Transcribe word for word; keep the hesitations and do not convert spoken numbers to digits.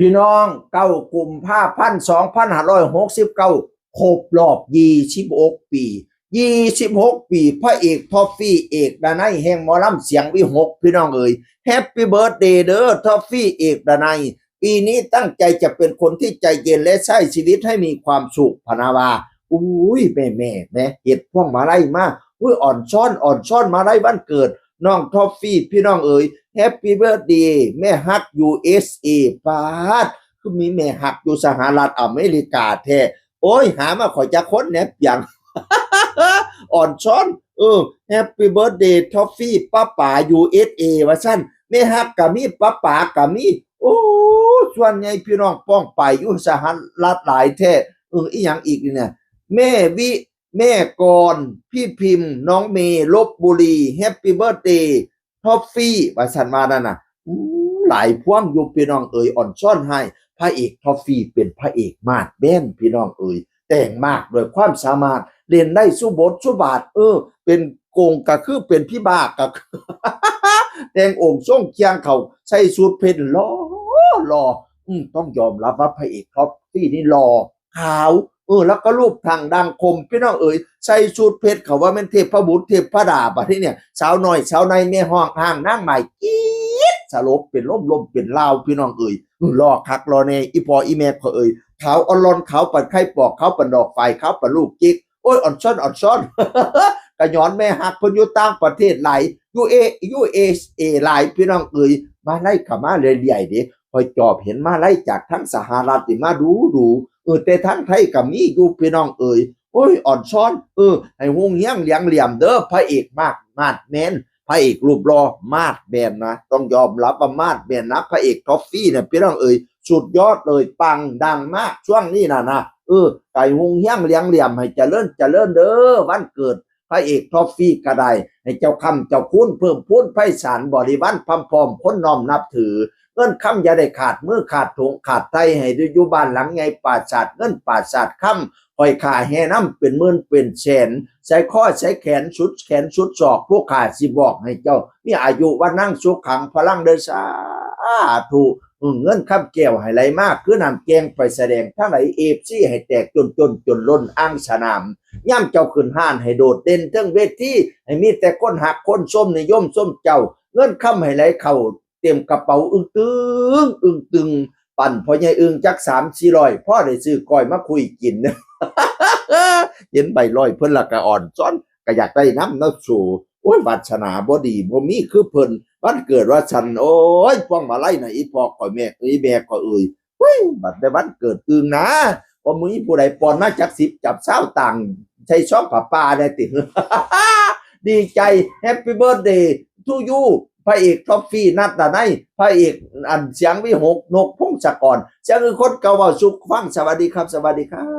พี่น้อง เก้ากุมภาพันธ์ สองพันห้าร้อยหกสิบเก้า ครบรอบ ยี่สิบหก ปี ยี่สิบหก ปี พระเอกทอฟฟี่ เอกดนัย แห่งหมอลำเสียงวิหก พี่น้องเอ๋ย แฮปปี้เบิร์ธเดย์เด้อ ทอฟฟี่ เอกดนัย ปีนี้ตั้งใจจะเป็นคนที่ใจเย็นและใช้ชีวิตให้มีความสุข พะนะว่า อุ้ย แม่แม่แม่เฮ็ดพวงมาลัยมา อุ้ย อ่อนซ้อน อ่อนซ้อนมาลัยวันเกิด น้องทอฟฟี่ พี่น้องเอ๋ย แฮปปี้เบิร์ธเดย์ แม่ฮัก ยูเอสเอ ปาด คือมีแม่ฮักอยู่สหรัฐอเมริกาแท้ โอ้ย หามาข่อยจักคนแหน่เปียง อ่อนซ้อน เออ แฮปปี้เบิร์ธเดย์ ทอฟฟี่ ป้าป๋า ยูเอสเอ ว่าซั่น แม่ฮักก็มี ป้าป๋าก็มี โอ้ ส่วนใหญ่พี่น้องป้องไปอยู่สหรัฐหลายแท้ เออ อีหยังอีกเนี่ย แม่วิ แม่กร พี่พิมพ์ น้องเมย์ ลพบุรี แฮปปี้เบิร์ธเดย์ ทอฟฟี่ ว่าซั่นว่านั่นน่ะ อืม หลายพวงอยู่พี่น้องเอ๋ย อ่อนซ้อนให้ พระเอกทอฟฟี่เป็นพระเอกมาดแมน พี่น้องเอ๋ย แต่งมากด้วยความสามารถ เล่นได้สุบทสุบาท เออ เป็นโกงก็คือเป็นพี่บ้าก็คือ แต่งองค์ทรงเคียงเขา ใส่สูทเพชรหล่อหล่อ อืม ต้องยอมรับว่าพระเอกทอฟฟี่นี่หล่อ ขาว เออ แล้วก็รูปร่างดังคม พี่น้องเอ๋ย ใส่สูทเพชรเขาว่าแม่นเทพบุตรเทพดา บัดนี้เนี่ย สาวน้อยสาวในแม่ฮ้องห้างนางหมายกรี๊ดสลบเป็นลมลมเป็นลาว พี่น้องเอ๋ย เออ หล่อคักหล่อแน่ อีพ่ออีแม่ข่อยเอ๋ย ขาวอ่อนหล่อน ขาวปานไข่ปอก ขาวปานดอกฝาย ขาวปานลูกจิก โอ้ย อ่อนซ้อน อ่อนซ้อน กะย้อนแม่ฮักเพิ่นอยู่ต่างประเทศหลาย ยูเอ ยูเอสเอ หลาย พี่น้องเอ๋ย มาลัยก็มาเรื่อยๆเด้ ข่อยจอบเห็นมาลัยจากทางสหรัฐนี่มาดูดู เออ แต่ทางไทยก็มีอยู่ พี่น้องเอ๋ย โอ้ย อ่อนซ้อน เออ ให้ฮุ่งเฮี้ยงเหลียงเหลี่ยมเด้อ พระเอกมาก มาดแมน พระเอกรูปหล่อ มาดแมนนะ ต้องยอมรับว่ามาดแมนนะ พระเอกทอฟฟี่เนี่ย พี่น้องเอ๋ย สุดยอดเลย ปังดังมากช่วงนี้น่ะนะ เออ ไก่ฮุ่งเฮี้ยงเหลียงเหลี่ยม ให้เจริญเจริญเด้อ วันเกิดพระเอกทอฟฟี่ก็ได้ ให้เจ้าคำเจ้าคูณเพิ่มพูนไพศาล บริวารพร่ำพร้อม คนน้อมนับถือ เงินคำอย่าได้ขาดมือขาดถุงขาดไต ให้ได้อยู่บ้านหลังใหญ่ ปราสาทเงินปราสาทคำ ข่อยข้าแห่นำเป็นหมื่นเป็นแสน ใส่คอใส่แขนสุดแขนสุดศอก ผู้ข้าสิบอกให้เจ้า มีอายุวรรณังสุขังพลังเด้อ สาธุ อืม เงินคำแก้วให้ไหลมาคือน้ำแกง ไปแสดงทางไหน เอฟซี ให้แตกจนจนจนล้นอ่างสนาม ย่ำเจ้าขึ้นห้านให้โดดเด่นเทิงเวที ให้มีแต่คนฮักคนชมนิยมชมเจ้า เงินคำให้ไหลเข้าเต็มกระเป๋า อึ้งตึง อึ้งตึง ปั่นพ่อใหญ่อึ้งจักสามสี่ร้อย พอได้ซื้อก้อยมาคุยกิน เห็นใบร้อยเพิ่นละก็อ่อนซ้อน ก็อยากได้นำเนาะสู โอ้ย วาสนาบ่ดี บ่มีคือเพิ่น วันเกิดว่าซั่น โอ้ย พวงมาลัยน่ะ อีพ่อข่อยแม่ อีแม่ข่อยเอ๋ย เฮ้ย บัดได้วันเกิดอึ้งนะ บ่มีผู้ใดปอนมาจักสิบจับซาวตังค์ ใส่ซองผ้าป่าได้ติ ดีใจ Happy birthday to you พระเอกทอฟฟี่ นัดดาไน พระเอกอันเสียงวิหก นกพงศกร เสียงคือคนเก่าเว้าสู่ฟัง สวัสดีครับ สวัสดีครับ